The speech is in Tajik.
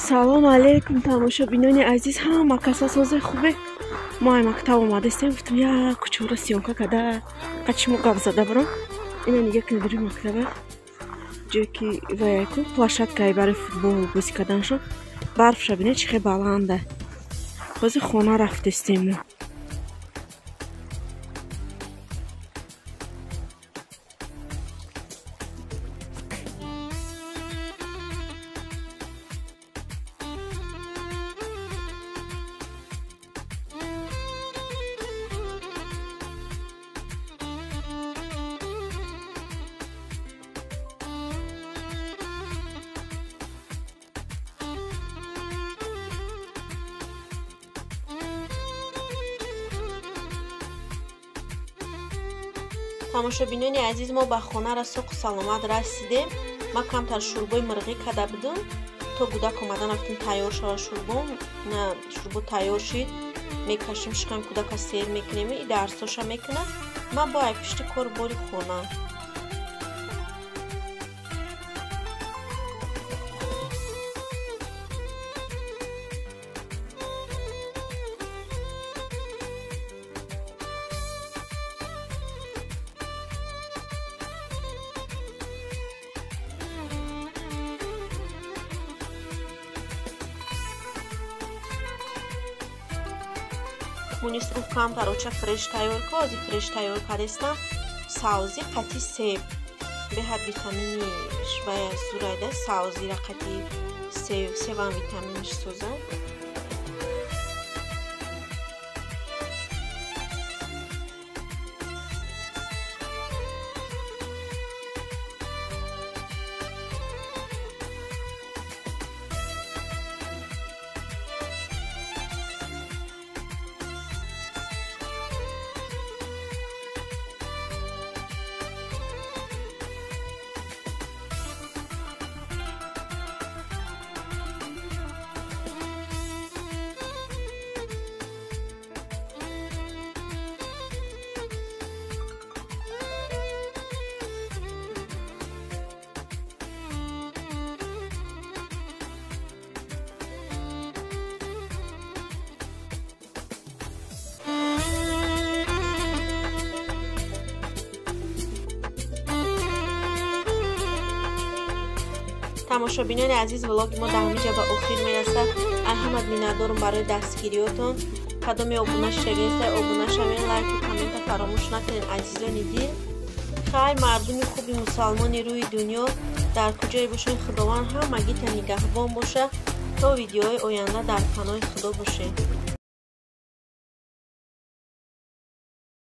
Салом алейкум тамошобинони азиз, ҳама каса сози хубе. Мо ай мактаб омадастем, гуфтам як кучора съёмка када қачимо гап зада барам. Ина нига кунед рӯи мактаба, ҷое ки ваяку площадкае барои футбол бозӣ карданшон. Барфша бинед чӣ хел баланда. Бози хона рафтестем мо. Тамошобинони азиз, мо ба хона соқу саломат расидем. Ман камтар шӯрбои мирғӣ када будам, то гудак омадан рафтем тайёр шава шӯрбом. На, шӯрбо тайёр шид, мекашим шикам кудака сер мекунем и дарсоша мекунад. Ман бо ай пишти кор бори хона. Мунис гуфт камтар оча фреш тайёр ку, ози фреш тайёр кардестам. Савзи қати себ беҳад витамини вая зурайда, савзира қати себ, себам витаминиш соза. Тамошобинони азиз, влоги мо дар ҳаминҷа ба охир мерасад. Ай ҳамат миннатдорум барои дастгириётон. Кадоме обуна шавед, обуна шавед, лайку коммента фаромӯш накунед, азизони дил. Хай, мардуми хуби мусалмони рӯи дунё дар куҷое бошед, Худованд ҳамагита нигаҳбон бошад. То видеои оянда дар паноҳи Худо бошед.